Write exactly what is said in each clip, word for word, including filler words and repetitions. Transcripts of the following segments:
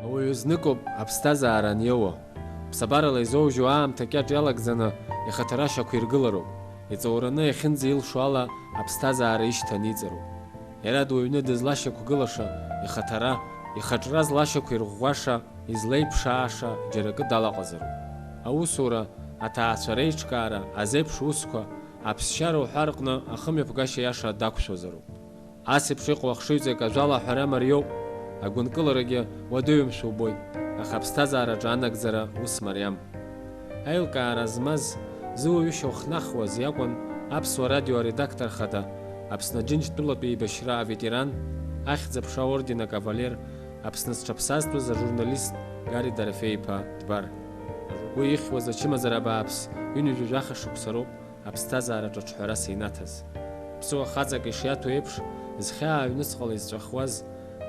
Ауаҩы зныкоуп аԥсҭазаара аниоуа. Ԥсабарала изоужьу аамҭа кьаҿ иалагӡаны ихаҭара шьақәиргылароуп. Иҵоураны иахьынӡаилшо ала аԥсҭазаара ишьҭаниҵароуп. Иара дуаҩны дызлашьақәгылаша ихаҭара, ихаҿра злашьақәирӷәӷәаша, излеиԥшааша џьара акы далаҟазароуп. Аусура, аҭаацәа реиҿкаара, азеиԥш усқәа, аԥсшьара уҳәа рҟны ахымҩаԥгашьа иаша дақәшәозароуп. Ас еиԥш иҟоу ахшыҩҵак ажәала аҳәара мариоуп, агәынкыларагьы уадаҩымшәа убоит, аха аԥсҭазаараҿы анагӡара ус мариам. Аилкаара змаз, зыуаҩышьа ухнахуаз иакәын Аԥсуа радио аредактор хада, Аԥсны Џьынџьтәылатәи еибашьра аветеран, Ахьӡ-аԥша аорден акавалер, Аԥсны зҽаԥсазтәыз ажурналист Гари Дорофеи-иԥа Дбар. Уи ихьуаз ачымазара бааԥс, ҩынҩажәа жәаха шықәса роуп аԥсҭазаараҿы аҿҳәарас инаҭаз. Ԥсуа хаҵак ишиаҭо еиԥш, зхьаа аҩныҵҟала изҵәахуаз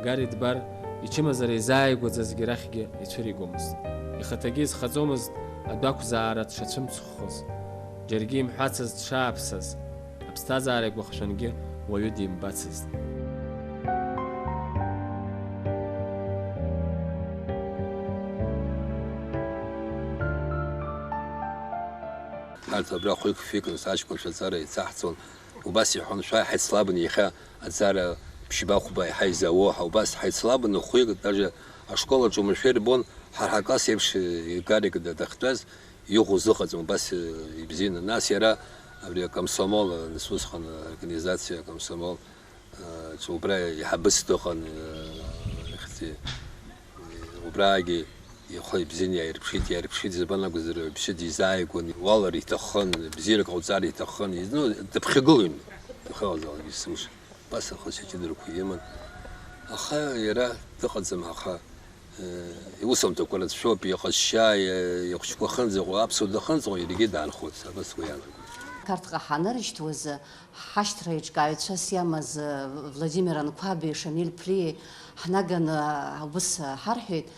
Гари Дбар ичымазара изааигәаӡазгьы рахьгьы ицәыригомызт. Ихаҭагьы изхаҵомызт адәы ақәзаара дшацәымцхәхоз, џьаргьы имҳәацызт дшааԥсаз, аԥсҭазаара игәахшәангьы уаҩы димбацызт. Ҳарҭ абра хәҩык-фҩык нас аҷкәынцәа аҵара еицаҳҵон. Убас иҳәон, шәааи ҳаицлабын иахьа аҵара ԥшьба-хәба иаҳа изаауоу ҳәа. Убас ҳаицлабын хәҩык, даже ашкол аҿы уамашәа ирбон, ҳара ҳакласс еиԥш, э, Гарик да-, дахьтәаз, иҟоу зыҟаҵом, убас, э, ибзианы. Нас иара абри акомсомол, э, нас усҟан, э, организациа акомсомол, э, ҿ-, убра иҳабыс дыҟан, э, ихьӡи-, э, убраагьы ихы ибзианы иааирԥшит, иааирԥшит, избан акәзар, бжьы дизааигәан, уалар иҭахын, бзиарак ҟауҵар иҭахын, ну, дыԥхьагылан, ихы ҟазалгьы сымш. Убас ахы ҷыдарақәа иман. Аха иара дыҟаӡам, аха, э, иусумҭақәа рацәоуп, иҟазшьа, э, ихәыҷқәа ахынӡаҟоу, аԥсуа дахынӡаҟоу, иаргьы даанхоит, абас уи иалагоит. Қарҭҟа ҳанырышьҭуаз, ҳашьҭра еиҿкааҩцәас иамаз, э, Владимир Анқәаби Шамиль Ԥлиеи ҳнаганы, э, убыс, э, ҳарҳәеит,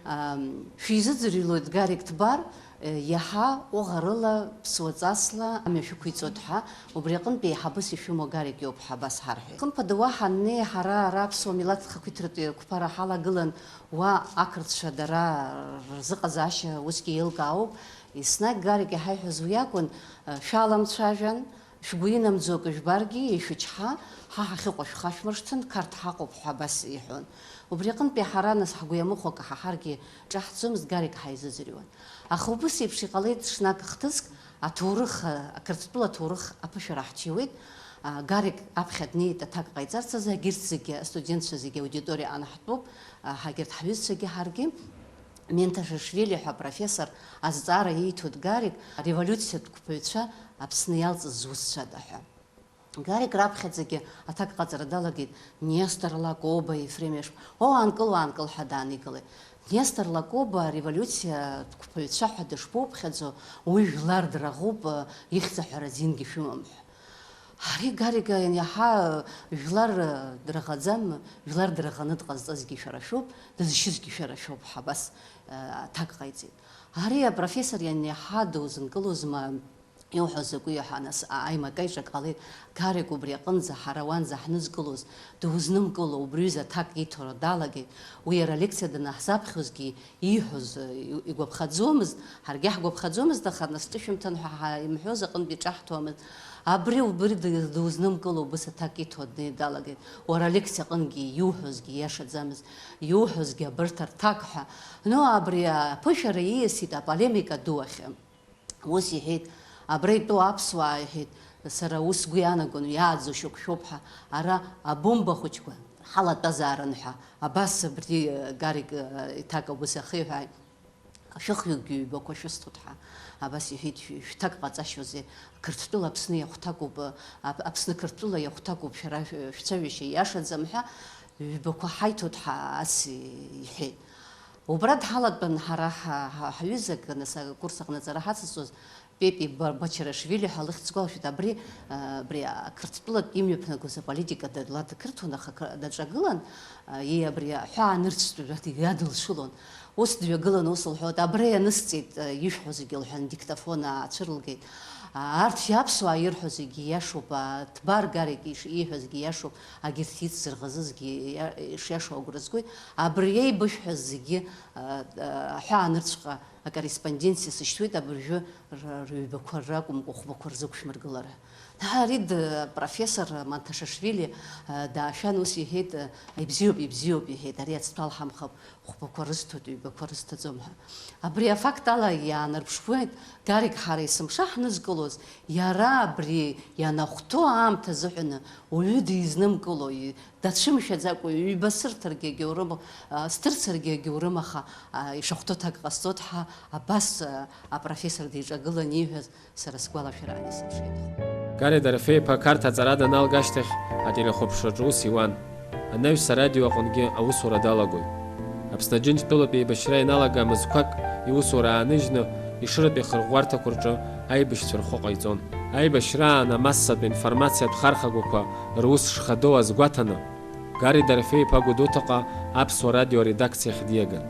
ам, шәизыӡырҩлоит Гарик Дбар, Иаҳа ҟәыӷарыла, ԥсуаҵасла амҩа шәықәиҵоит ҳәа, убри аҟынтә еиҳабыс ишәымоу Гарик иоуп ҳәа абас ҳарҳәеит. Хымԥада уа ҳаннеи, ҳара ара аԥсуа милаҭ хақәиҭратәи қәԥара ҳалагылан, уа ақырҭцәа дара рзыҟазаашьа усгьы еилкаауп. Еснагь Гарик иҳаиҳәаз уи акәын, шәаламцәажәан, шәгәы инамӡо акы жәбаргьы, ишәычҳа, ҳа ҳахьыҟоу шәхашәмыршҭын, Қарҭ ҳаҟоуп ҳәа абас иҳәон. Убри аҟынтәи ҳара нас ҳгәы иамыхәо акы ҳаҳаргьы ҿаҳҵомызт, Гарик ҳаизыӡырҩуан. Аха убыс еиԥш иҟалеит ҽнак хҭыск, аҭоурых, ақырҭтәыла аҭоурых аԥышәара ҳҭиуеит. А, Гарик аԥхьа днеит аҭак ҟаиҵарц азы, егьырҭ зегьы, астудентцәа зегьы аудиториа анаҳтәуп, а, ҳагьырҭ ҳҩызцәагьы ҳаргьы. Менҭашвили ҳәа апрофессор азҵаара ииҭоит Гарик, ареволиуциатә қәԥаҩцәа Аԥсны иалҵыз зусҭцәада ҳәа. Гарик раԥхьаӡагьы аҭак ҟаҵара далагеит, Нестор Лакоба, Ефрем Ешба, уа уаанкыл, уаанкыл ҳәа дааникылеит. Нестор Лакоба ареволиуциатә қәԥаҩцәа ҳәа дышԥоуԥхьаӡо, уи жәлар драӷоуп, ихьӡ аҳәара азингьы шәымам ҳәа. Ари Гарик иаҳа жәлар драӷаӡам, жәлар драӷаны дҟазҵазгьы шәара шәоуп, дызшьызгьы шәара шәоуп ҳәа абас, э, аҭак ҟаиҵеит. Ари апрофессор ианиаҳа дузынкылозма? Иуҳәо закәи ҳәа, нас, а-, аимакаиҿак ҟалеит, Гарик убри аҟынӡа, ҳара уанӡа ҳнызкылоз, дузнымкыло, убри ҩыза аҭак иҭо далагеит. Уи иара алекциа данаҳзаԥхьозгьы ииҳәоз, э, и-, игәаԥхаӡомызт, ҳаргьы ҳгәаԥхаӡомызт, аха нас ҿышәымҭан ҳәа ҳа-, имҳәоз аҟынтә иҿаҳҭуамызт. Абри, убри д-, дузнымкыло, убыс аҭак иҭо днеир далагеит. Уара алекциа аҟынгьы иуҳәозгьы иашаӡамызт, иуҳәозгьы абырҭ арҭак ҳәа. Ну, абри аԥышәара ииасит аполемика ду ахь. Ус иҳәеит, абра итәоу аԥсуаа, иҳәеит, сара ус сгәы иаанагон, иааӡо шьоук шәоуп ҳәа, ара абомба хәыҷқәа ҳалатәазаарын ҳәа, абас абри, э, Гарик, э, иҭак убас иахиҳәааит, шәыхҩыкгьы ҩбақәа шәысҭоит ҳәа, абас иҳәеит, шәы-, шәҭак ҟаҵашьоузеи, Қырҭтәыла Аԥсны иахәҭакуп, э, Ап-, Аԥсны Қырҭтәыла иахәҭакуп, шәара шәцәажәашьа иашаӡам ҳәа, ҩбақәа ҳаиҭоит ҳәа ас иҳәеит. Убра дҳалатәан ҳара ҳа-, ҳа-, ҳҩызак, нас акурс аҟны аҵара ҳацызҵоз, Пепи Ба-, Бачарашвили ҳәа лыхьӡ сгәалашәоит, абри, а, абри ақырҭтәылатә имҩаԥнагоз аполитика да-, ладақырҭуан, аха акы-, даҿагылан, а, и абри аҳәаа нырцәтәы жәаҭ иадылшылон. Ус дҩагылан, ус лҳәоит, абра ианысҵеит, а, ишәҳәо зегьы лҳәан, диктофон аацәырылгеит. Арҭ иаԥсуаа ирҳәо зегьы ииашоуп, а, Ҭбар Гарик иш-, ииҳәо зегьы ииашоуп, агьырҭ ицзырӷызызгьы иа-, ишиашоу агәра згоит. Абри еибышәҳәаз зегьы, а, а, аҳәаанырцәҟа акорреспонденциа сышьҭуеит, абыржәы р-, рыҩбақәа ракәымкәа, хәбақәа рзықәшәмыргылара. Ҳарид, а, профессор Манҭашашвили, а, даашәан, ус иҳәеит, а, ибзиоуп, ибзиоуп, иҳәеит, ари ацҭәа алҳамхып, хәбақәа рызҭоит, ҩбақәа рызҭаӡом ҳәа. Абри афакт ала иаанарԥшуеит, Гарик ҳара есымша ҳнызкылоз, иара абри ианахәҭоу аамҭа азыҳәаны уаҩы дизнымкыло, и-, дацәымшәаӡакәа ҩба сырҭаргьы агьаурым, а, сҭырцаргьы агьаурым, аха, а, ишахәҭоу ҭак ҟасҵоит ҳәа абас, а, апрофессор диҿагылан ииҳәаз сара сгәалашәараан исымшеит. Гари Дорофеи-иԥа Қарҭ аҵара даналга ашьҭахь ателехәаԥшраҿы ус иуан. Анаҩс арадио аҟынгьы аусура далагоит. Аԥсны Аџьынџьтәылатә еибашьра ианалага мызқәак иусура ааныжьны, Ешыратәи ахырӷәӷәарҭақәа рҿы аибашьцәа рхәы ҟаиҵон. Аибашьраан амассатә информациатә хархагақәа рус шхадоу азгәаҭаны, Гари Дорофеи-иԥа Гәдоуҭаҟа Аԥсуа радио аредакциахь диаган.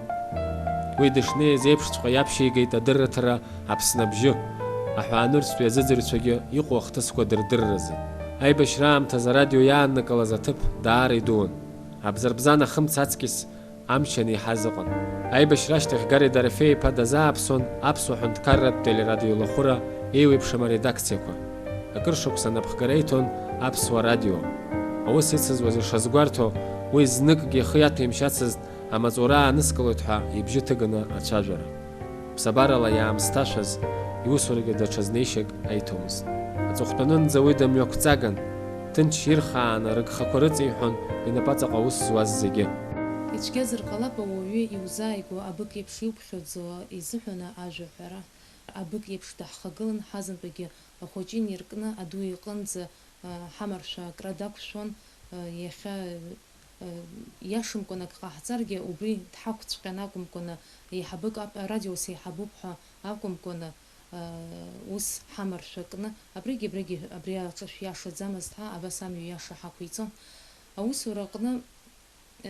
Уи дышнеиз еиԥшҵәҟьа иаԥшьигеит адырраҭара Аԥсны абжьы, аҳәаанырцәтәи азыӡырҩцәагьы иҟоу ахҭысқәа дырдырразы. Аибашьра аамҭазы арадио иааннакылаз аҭыԥ даара идуан. Абзарбзан ахымца аҵкьыс амч анеиҳаз ыҟан. Аибашьра ашьҭахь Гари Дорофеи-иԥа дазааԥсон аԥсуа ҳәынҭқарратә телерадиолахәыра еиуеиԥшым аредакциақәа. Акыр шықәса анапхгара иҭон Аԥсуа радио. Аус ицызуаз ишазгәарҭо, уи зныкгьы ихы иаҭәеимшьацызт, амаҵура ааныскылоит ҳәа ибжьы ҭыганы ацәажәара. Ԥсабарала иаамсҭашәаз, иусурагьы даҽа знеишьак аиҭомызт. Аҵыхәтәанынӡа уи дымҩақәҵаган, ҭынч ирхааны рыгхақәа рыҵеиҳәон инапаҵаҟа аус зуаз зегьы. Ицәгьазар ҟалап ауаҩы иузааигәоу абык еиԥш иуԥхьаӡо изыҳәаны ажәа ҳәара. Абык еиԥш даҳхагылан ҳазынтәыгьы ахәыҷы иниркны аду иҟынӡа, а, ҳамаршәа акра дақәшәон, а, иахьа, а, иашамкәан ак ҟаҳҵаргьы, убри дҳақәҵәҟьан акәымкәаны, еиҳабык ап-, арадиус еиҳабуп ҳәа акәымкәаны, а, ус ҳамаршәа кны, абригь-абригь абри аҿы шәиашаӡамызт ҳәа, абас амҩа иаша ҳақәиҵон. Аусура аҟны, а,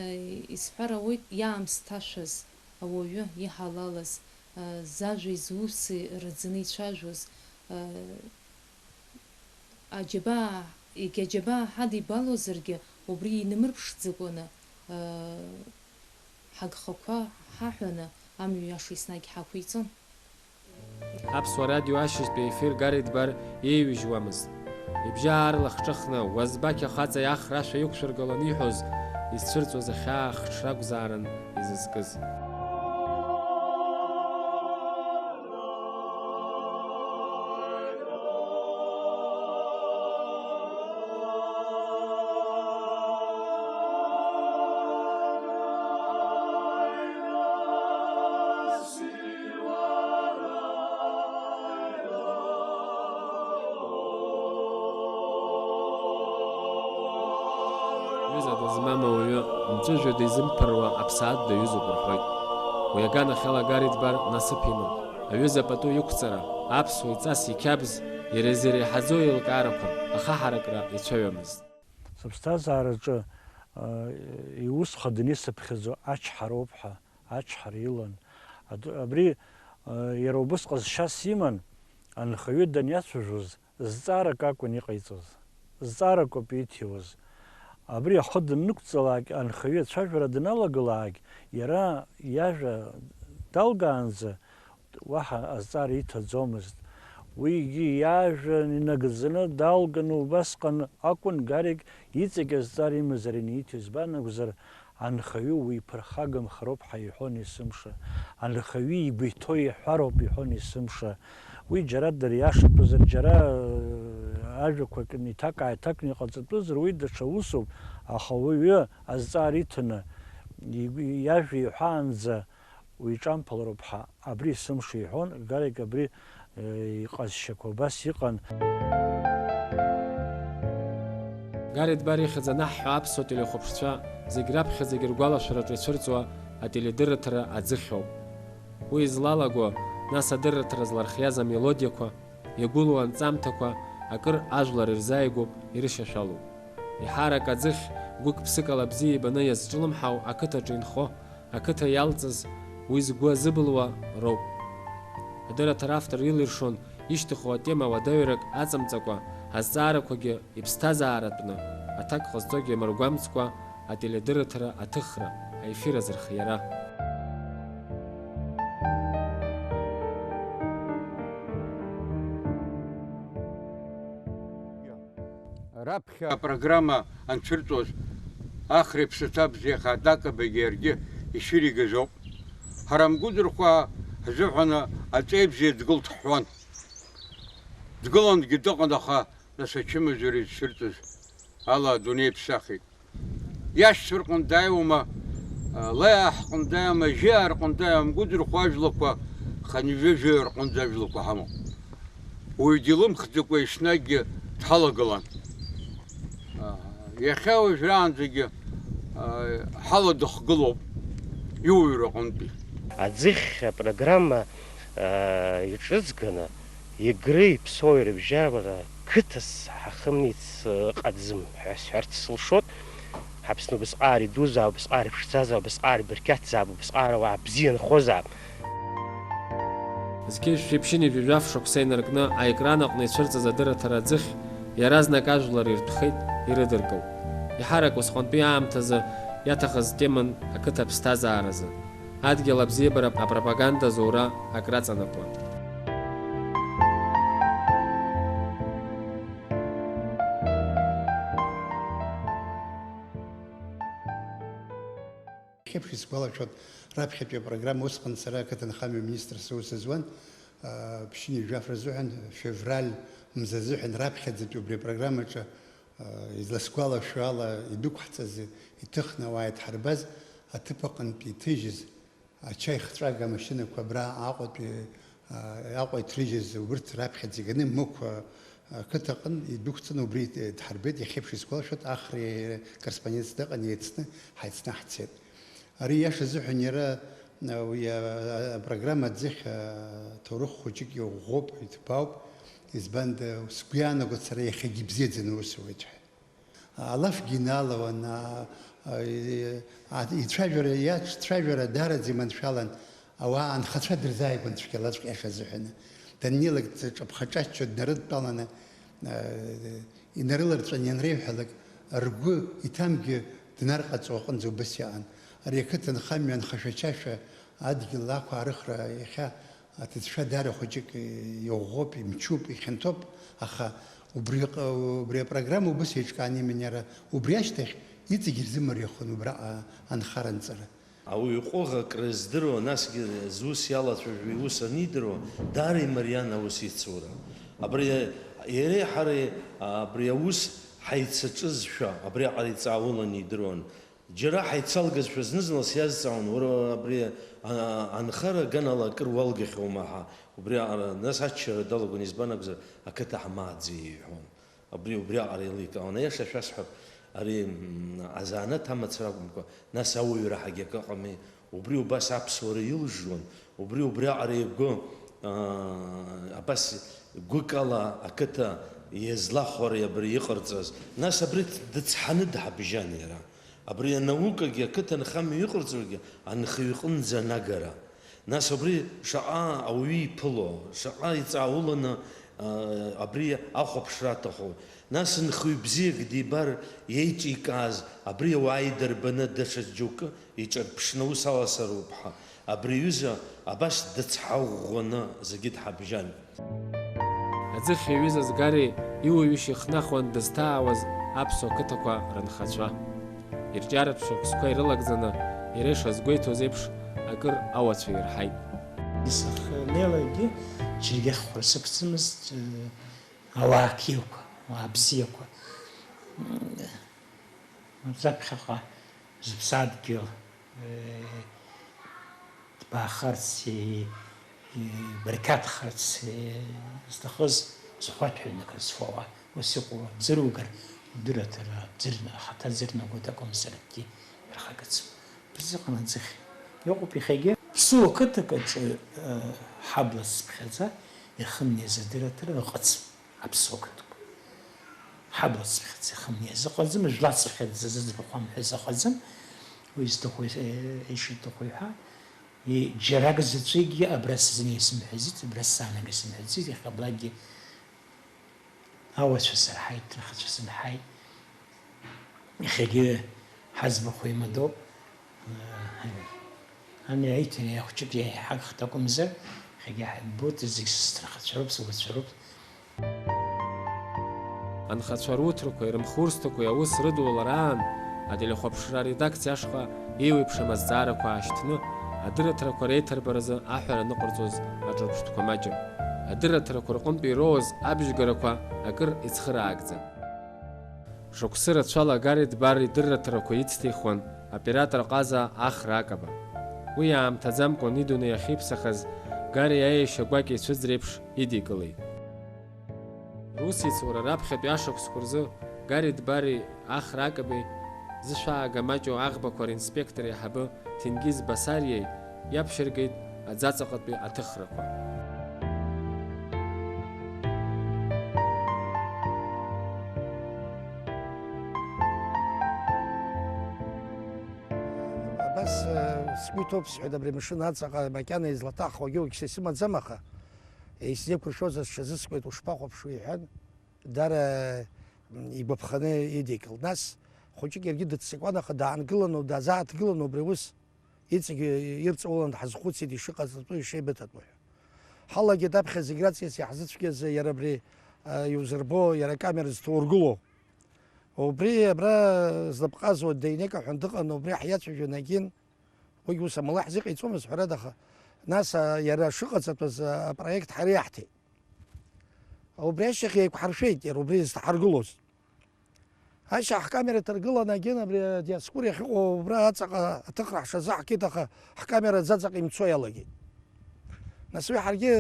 исҳәар ауеит, иаамсҭашәаз ауаҩы, иҳалалыз, а, зажәеи зуси раӡаны ицәажәоз, а, Аџьабаа, егьа аџьабаа ҳадибалозаргьы, убри инымырԥшӡакәаны, ыы, ҳагхақәа ҳаҳәаны, амҩа иаша еснагь ҳақәиҵон. Аԥсуа радио ашьыжьтәи ефир Гари Дбар иеиҩыжьуамызт. Ибжьы аарлахҿыхны, Уазбақь ахаҵа иахра ашәа иқәшәыргыланы иҳәоз, изцәырҵуаз ахьаа хҽракәзаарын изызкыз. Ҩыза дызмам ауаҩы, мҵәыжәҩа дизымԥыруа аԥсаатә даҩызоуп рҳәоит. Уи аганахьала Гари Дбар насыԥ иман. Аҩыза пату иқәҵара, аԥсуа иҵас иқьабз, иара изы иреиҳаӡоу еилкаарақәан, ахаҳаракра ицәаҩамызт. Сыԥсҭазаараҿы, а, иусхаданы исыԥхьаӡо ачҳароуп ҳәа, ачҳара илан. Аду-, абри, а, иара убыс ҟазшьас иман, анхаҩы даниацәажәоз, зҵаарак акәын иҟаиҵоз, зҵаарак ауп ииҭиуаз. Абри ахы даннықәҵалак, анхаҩы ацәажәара даналагалак, иара иажәа далгаанӡа уаҳа азҵаара иҭаӡомызт. Уигьы иажәа инагӡаны далганы убасҟан акәын Гарик иҵегь азҵаара имазар ианиҭо, избан акәзар, анхаҩы уиԥырхагамхароуп ҳәа иҳәон есымша, анхаҩы игәы иҭоу иҳәароуп иҳәон есымша. Уи џьара дыриашатәызар, џьара, э, ажәақәак иҭак-ааиҭакны иҟаҵатәызар, уи даҽа усуп, аха уаҩы азҵаара иҭаны, игәы, иажәа иҳәаанӡа, уиҿамԥалароуп ҳәа абри есымша иҳәон, Гарик абри, э, иҟазшьақәа убас иҟан. Гари Дбар ихьӡ анаҳҳәо аԥсуа телехәаԥшцәа зегь раԥхьаӡагьы ргәалашәараҿы ицәырҵуа ателедырраҭара аӡыхь ауп. Уи излалаго, нас адырраҭара злархиаз амелодиақәа, иагәылоу анҵамҭақәа акыр ажәлар ирзааигәоуп, ирышьашәалоуп. Еиҳарак аӡыхь гәык-ԥсыкала бзиа ибаны иазҿлымҳау ақыҭаҿы инхо, ақыҭа иалҵыз, уи згәы азыбылуа роуп. Адырраҭара автор илиршон Ишьҭыху атема уадаҩрак аҵамҵакәа, азҵаарақәагьы иԥсҭазааратәны, аҭак ҟазҵогьы мыргәамҵкәа, ателедырраҭара аҭыхра, аефир азырхиара. Раԥхьа апрограмма анцәырҵуаз, Ахреи Ԥсаҭа бзиахааит, Акабагьы иаргьы ишәыригаз ауп. Ҳара амгәыӡырхәаа ҳзыҳәаны аҵеи бзиа дгылт ҳҳәон. Дгылангьы дыҟан, аха нас ачымазара изцәырҵыз ала адунеи иԥсахит. Иашьцәа рҟны дааиуама, леиаҳ рҟны дааиуама, жьиаа рҟны дааиуама, амгәыӡырхәа ажәлақәа, хынҩажәа рҟынӡа ажәлақәа ҳамоуп. Уаҩ дилымхӡакәа еснагьгьы дҳалагылан. Иахьа уажәраанӡагьы ҳаладыхгылоуп иуаҩра аҟынтәи. Аӡыхь апрограмма иҿыҵганы, Егри Ԥсоуи рыбжьара қыҭас ҳахымниц ыҟаӡам ҳәа сҳәарц сылшоит. Ҳаԥсны убысҟак идузаап, убысҟак иԥшӡазаап, убысҟак ибырқьаҭзаап, убысҟак ауаа бзиа нхозаап. Зқьи жәшәи ԥшьынҩажәи жәаф шықәса инаркны аекран аҟны ицәырҵыз адырраҭара аӡыхь иаразнак ажәлар иртәхеит, ирыдыркылт. Еиҳарак усҟантәи аамҭазы иаҭахыз теман ақыҭа аԥсҭазааразы. Адгьыл абзиабара апропаганда зура акраҵанакуан. Хьеиԥш исгәалашәоит, раԥхьатәи апрограмма, усҟан сара ақыҭанхамҩа министр сус зуан, а, ԥшьынҩажәи жәаф рзыҳәан, февраль мза азыҳәан раԥхьаӡатәи убри апрограммаҿы изласгәалашәо ала, идәықәҳҵаз, иҭыхны ауаа идҳарбаз аҭыԥ аҟынтә иҭыжьыз ачаи хҵәага амашьынақәа абра Аҟәатәи, а, Аҟәа иҭрыжьыз убырҭ раԥхьаӡа иганы Мықә ақыҭаҟын идәықәҵаны убри идҳарбеит, иахьеиԥш исгәалашәоит, Ахреи корреспондентс дыҟан, еицны, ҳаицны ҳцеит. Ари иаша азыҳәан иара, а, уи, а, апрограмма аӡыхь, а, ҭоурых хәыҷык иӷәӷәоуп, иҭбаауп, избанда, сгәы иаанагоит сара иахьагьы ибзиаӡаны аус ауеит ҳәа. Алафгьы иналауан, а, а, и-, а, ицәажәара, иацәажәара даараӡа иманшәалан, ауаа анхацәа дырзааигәан цәгьалаҵәҟьа иаша азыҳәаны. Даннеилак ҿаԥха-ҿаччо днарыдтәаланы, а, инарыларҵәан ианреиҳәалак, ргәы иҭамгьы днарҟаҵо аҟынӡа убыс иаан. Ари ақыҭанхамҩа анхашәа-чашәа адгьыл ақәаарыхра иахьа аҭыӡшәа даара хәыҷык иӷәӷәоуп, имчуп, ихьанҭоуп, аха убри, убри апрограмма убыс еиҿкааны иман иара, убри ашьҭахь иҵегь ирзымариахон убраҟа анхара-анҵыра. Ауаҩы ҟәыӷа акрыздыруа, насгьы зус иалацәажәо иус анидыруа, даара имариан аус ицура. Абри иареи ҳареи абри аус ҳаицаҿызшәа, абриаҟара иҵауланы идыруан. Џьара ҳаицалгазшәа зны-зынла сиазҵаауан, уара абри, а, анхара аганала акыр уалгахьоума ҳәа, убриаҟара, нас аччара далагон, избан акәзар, ақыҭа ҳмааӡеи иҳәон. Абри убриаҟара еиликаауан. Аиаша шәасҳәап, ари, м, азанааҭ амацара акәымкәа, нас ауаҩра ҳагьакы ыҟами, убри убас аԥсуара илжжуан, убри убриаҟара игәы, а, абас гәыкала ақыҭа иазлахәареи абри иҟарҵаз, нас абри дыцҳаны дҳабжьан иара. Абри анаукагьы ақыҭанхамҩа иҟарҵогьы анхаҩ иҟынӡа анагара. Нас абри шаҟа ауаҩы иԥыло, шаҟа иҵаауланы, а, абри ахәаԥшра аҭаху. Нас нхаҩ бзиак дибар, иеиҿикааз, абри ауаа идырбаны даҽа џьоукы иҿарԥшны аус аласыроуп ҳәа. Абри аҩыза абас дыцҳа-ӷәӷәаны зегьы дҳабжьан. Аӡыхь иҩыза згареи иуаҩышьеи ихнахуан дызҭаауаз аԥсуа қыҭақәа рынхацәа. Ирҿиаратә шықәсқәа ирылагӡаны, иара ишазгәеиҭоз еиԥш, акыр ауацәа ирҳаит. Сахьнеилакгьы џьаргьы ахьхәра сықәӡамызт, э, ауаа қьиақәа, ауаа бзиақәа. М, раԥхьаҟа зыԥсадгьыл, э, ҭбаахарц, и-, ибарқьаҭхарц, и-, зҭахыз зхәаҭ ҩнык зфоуа, ус иҟоу ӡыругар, удырраҭара ӡырна-, ахаҭа ӡырнагоит акәымзар акгьы ирхагаӡом. Убри ыҟан аӡыхь. Иҟоуп иахьагьы. Ԥсуа қыҭак аҿы, э, ҳабла цыԥхьаӡа иахымнеиз адырраҭара ыҟаӡам. Аԥсуа қыҭақәа. Ҳабла цыԥхьаӡа иахымнеиз ыҟаӡам, жәла цыԥхьаӡа зыӡбахә амҳәаз ыҟаӡам. Уи изҭаху, э, ишиҭаху иҳәа. Џьарак заҵәыкгьы абра сзын исымҳәаӡеит, абра саанага сымҳәаӡеит, иахьа абрагьы ауацәа сырҳаит, ҭынхацәа сымҳаит. Иахьагьы ҳаӡбахә еимадоуп. Ани аиҭанеи ахәҷык иаҳагхт акәымзар, иахьагьы ҳаиббоит, зегь сҭынхацәа роуп, сауацәа роуп. Анхацәа руҭрақәеи рымхурсҭақәеи аус рыдулалараан, ателехәаԥшра аредакциа ашҟа еиуеиԥшым азҵаарақәа аашьҭны, адырраҭарақәа реиҭарбаразы аҳәара аныҟарҵоз аҿырԥштәқәа маҷым. Адырраҭарақәа рҟынтә ироуаз абжьгарақәа акыр ицхыраагӡан. Шықәсы рацәала Гари Дбар идырраҭарақәа ицҭихуан аоператор ҟаза Ахра Акаба. Уи иаамҭаӡамкәан идунеи ахьиԥсахаз, Гари аиашьа гәакьа ицәыӡреиԥш идикылеит. Русеицура раԥхьатәи ашықәсқәа рзы Гари Дбари Ахра Акаби зышәаага маҷу аӷбақәа ринспектор еиҳабы Ҭенгиз Басариеи иаԥшьыргеит аӡаҵаҟатәи аҭыхрақәа. Абас, э, сгәы иҭоуп, сҳәеит, абри амшын аҵаҟа макьана излаҭаххогьы уагьы са исымаӡам, аха, э, исзеиқәыршәозар, сҽазыскуеит, ушԥахәаԥшуеи, иҳәан, даара, м, игәаԥханы идикылт. Нас хәыҷык иаргьы дыццакуан, аха даангыланы, дазааҭгыланы убри аус иҵегь ирҵаулан ҳазхәыцит ишыҟаҵатәу, ишеибыҭатәу ҳәа. Ҳалагеит аԥхьа зегь раҵкьыс иаҳзыцәгьаз иара абри, а, иузырбо, иара акамера зҭоургыло. Убри абра знапҟазуа Дневник ҳәа дыҟан, убри ҳиацәажәон агьын. Уигь ус амала ҳзыҟаиҵомызт, ҳәарада, аха нас, а, иара шыҟаҵатәыз, а, апроект ҳара иаҳҭеит. Убри ашьҭахь еиқәҳаршәеит иара убри зҭаҳаргылоз. Ашьҭахь ҳкамера ҭаргыланы агьын абри адиаскур иахьыҟоу убра аҵаҟа аҭыхра ҳҽазаҳкит, аха ҳкамера аӡаҵаҟа имцо иалагеит. Нас уи ҳаргьы,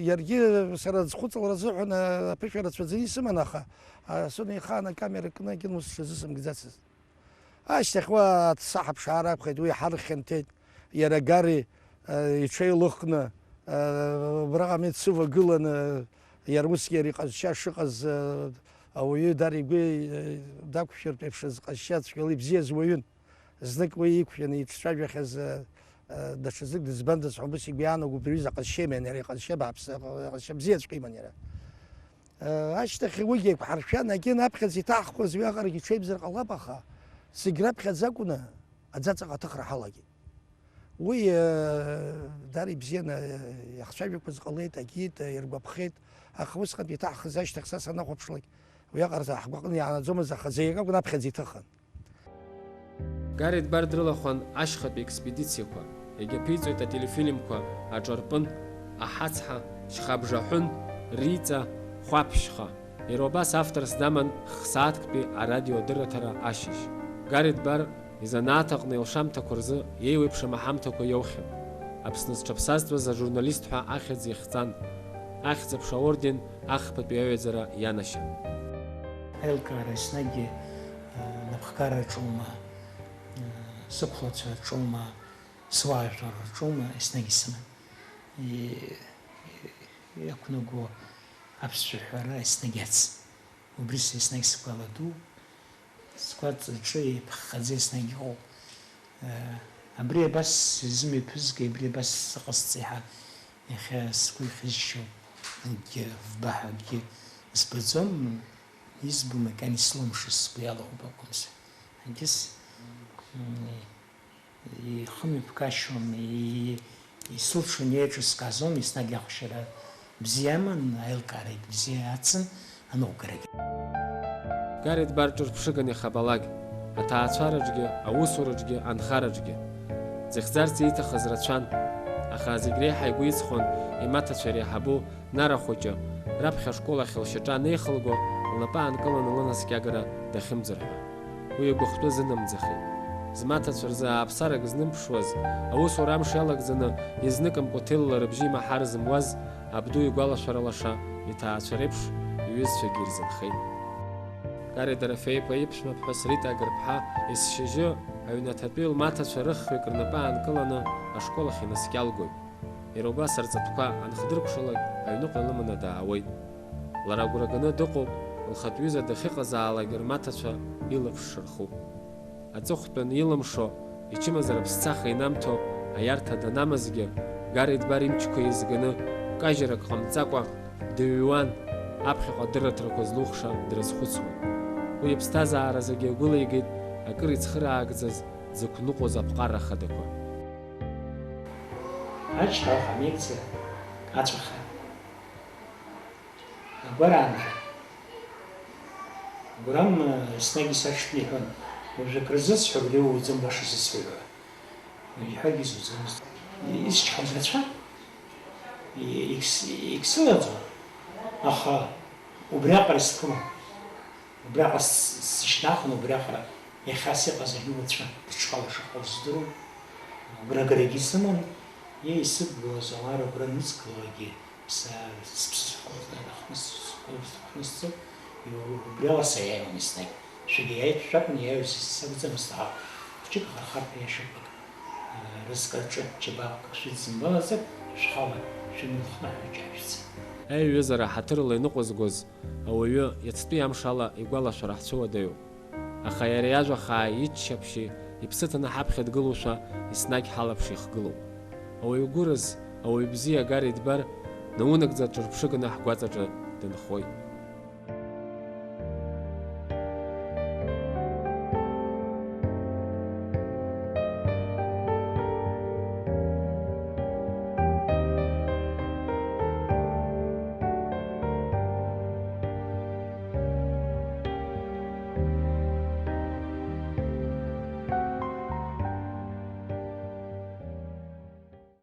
иаргьы сара зхәыцлара азыҳәан, а, аԥышәа рацәаӡаны исыман, аха, а, сунеихаан акамера кны агьын ус сҽазысымкӡацызт. Ашьҭахь уа аҭсаҳа ԥшаара акәхеит, уи ҳархьанҭеит, иара Гари, э, иҽеилыхны, э, убраҟа амец сывагыланы, иара усгьы иара иҟазшьа шыҟаз, э, ауаҩы дара игәы, э, дақәшәартә еиԥш зҟазшьа цәгьала ибзиаз уаҩын. Знык уи иқәшәаны иҿцәажәахьаз, э, э, даҽазнык дызбандаз ҳәа убыс игәы иаанагоуп, иҩыза ҟазшьа иман иара, иҟазшьа бааԥс, ҟазшьа бзиаҵәҟьа иман иара. Ашьҭахь уигьы еиқәҳаршәан, агьын аԥхьаӡа иҭаҳхуаз уи аҟарагьы ҽеибзар ҟалап, аха зегь раԥхьаӡа акәны аӡаҵаҟа аҭыхра ҳалагеит. Уи, э, даара ибзианы, э, иахцәажәақәаз ҟалеит, агьит, э, иргәаԥхеит, аха усҟантәи иҭаҳхыз ашьҭахь са санахәаԥшлак, уиаҟара ҳгәаҟны иаанаӡомызт, аха зегь акакәын аԥхьаӡа иҭыхын. Гарри Дбар дрылахәын ашьхатәи експедициақәа, иагьаԥиҵоит ателефильмқәа Аҿарпын, Аҳацҳа, Шьхабжаҳәын, Риҵа, Хәаԥшьха. Иара убас авторс даман х-сааҭктәи арадиодырраҭара ашьыжь. Гарри Дбар изанааҭ аҟны илшамҭақәа рзы еиуеиԥшым аҳамҭақәа иоухьан. Аԥсны зҽаԥсазтәыз ажурналист ҳәа ахьӡ ихҵан. Ахьӡ-аԥша аорден ахԥатәи аҩаӡара ианашьан. Аилкаара еснагьы, э, напхгара аҿоума, э, сықәлацәа аҿоума, суаажәлар рҿоума, еснагь исыман. И-, и-, иақәнаго аԥсшәа ҳәара еснагь ацын. Убри са еснагь сгәаладу, сгәаҵаҿы еиԥыххаӡа еснагь иҟоуп. Э, абри абас изымҩаԥызгеи, абри абас сыҟасҵеи ҳәа иахьа сгәы ихьызшьо акгьы, вбаҳәа акгьы збаӡом, избо макьана ислымшаз сгәы иалахәуп акәымзар. Егьыс, м, ихымҩаԥгашьом, и-, исылшо неиҿыскаазом, еснагь ахәшьара бзиа аман, аилкаарагь бзиа ацын, аныҟәгарагь. Гарри Дбар ҿырԥшыган иахьабалак, аҭаацәараҿгьы, аусураҿгьы, анхараҿгьы. Дзыхьӡарц ииҭахыз рацәан, аха зегь реиҳа игәы иҵхон имаҭацәа иреиҳабу Нара хәыҷы, раԥхьа ашкол ахь лшьаҿа анеихылго, лнапы аанкыланы лынаскьагара дахьымӡар ҳәа. Уи игәыхәтәы зынамӡахеит. Змаҭацәа рзы ааԥсарак знымԥшуаз, аусура амш иалагӡаны, изныкымкәа ҭелла рыбжьы имаҳар зымуаз, абду игәалашәара лаша иҭаацәа реиԥш иҩызцәагьы ирзынхеит. Гарри Дорофеи-иԥа иԥшәмаԥҳәыс Рита Агырԥҳа есшьыжьы аҩнаҭатәи лмаҭацәа рыхҩык рнапы аанкыланы ашкол ахь инаскьалгоит. Иара убас рҵатәқәа анхдыркәшалак, аҩныҟа илыманы даауеит. Лара агәра ганы дыҟоуп, лхатә ҩыза дахьыҟазаалак рмаҭацәа илаԥш шырху. Аҵыхәтәан илымшо, ичымазара ԥсцаха инамҭо, Аиарҭа данамазгьы, Гареидбар имчқәа еизганы, кажьрак ҟамҵакәа, дыҩуан, аԥхьаҟа дырраҭарақәа злухша дрызхәыцуан. Уи иԥсҭазаара зегьы агәылеигеит акыр ицхыраагӡаз дзықәныҟәоз аԥҟара хадақәа. Ачҳара хамеигӡа ацәаха. Агәараанӡа. Гәырам, э, еснагь исашьҭны иҳәон, уажәы акры зысҳәо, уажәы уаҩӡам баша зысҳәо ҳәа. Иҳәагьы изуӡомызт. Исчҳауаз рацәа, и-, егьс-, егьсылаӡом, аха убриаҟара исԥылон. Убриаҟара с-, сышьҭнахын, убриаҟара иахьа сыҟазаргьы уаҵәы дыҽхәала шыҟоу здыруан. Агәра агарагьы сыман, иа исыдгылаз ауаа рыгәра нызкылогьы са сыԥсы схылҵ-, ахны схылҵ-, ахнысҵо, убриала саиааиуан еснагь. Шәагьы иааит, шәакәын иааиуаз сакәӡамызт, аха хәҷык ахархарҭа иашак, рызкаҿы џьабаақәак шәыдсымбалазар, шәхала шәымҩахҟьа ҳәа џьашәца. Аиҩызара ҳаҭырла иныҟәызгоз ауаҩы иацтәи амш ала игәалашәара ҳцәыуадаҩуп. Аха иара иажәа хаа иччаԥшьи иԥсы ҭаны ҳаԥхьа дгылоушәа еснагь ҳалаԥш ихгылоуп. Ауаҩ гәыраз, ауаҩ бзиа Гареидбар наунагӡа ҽырԥшыганы ҳгәаҵаҿы дынхоит.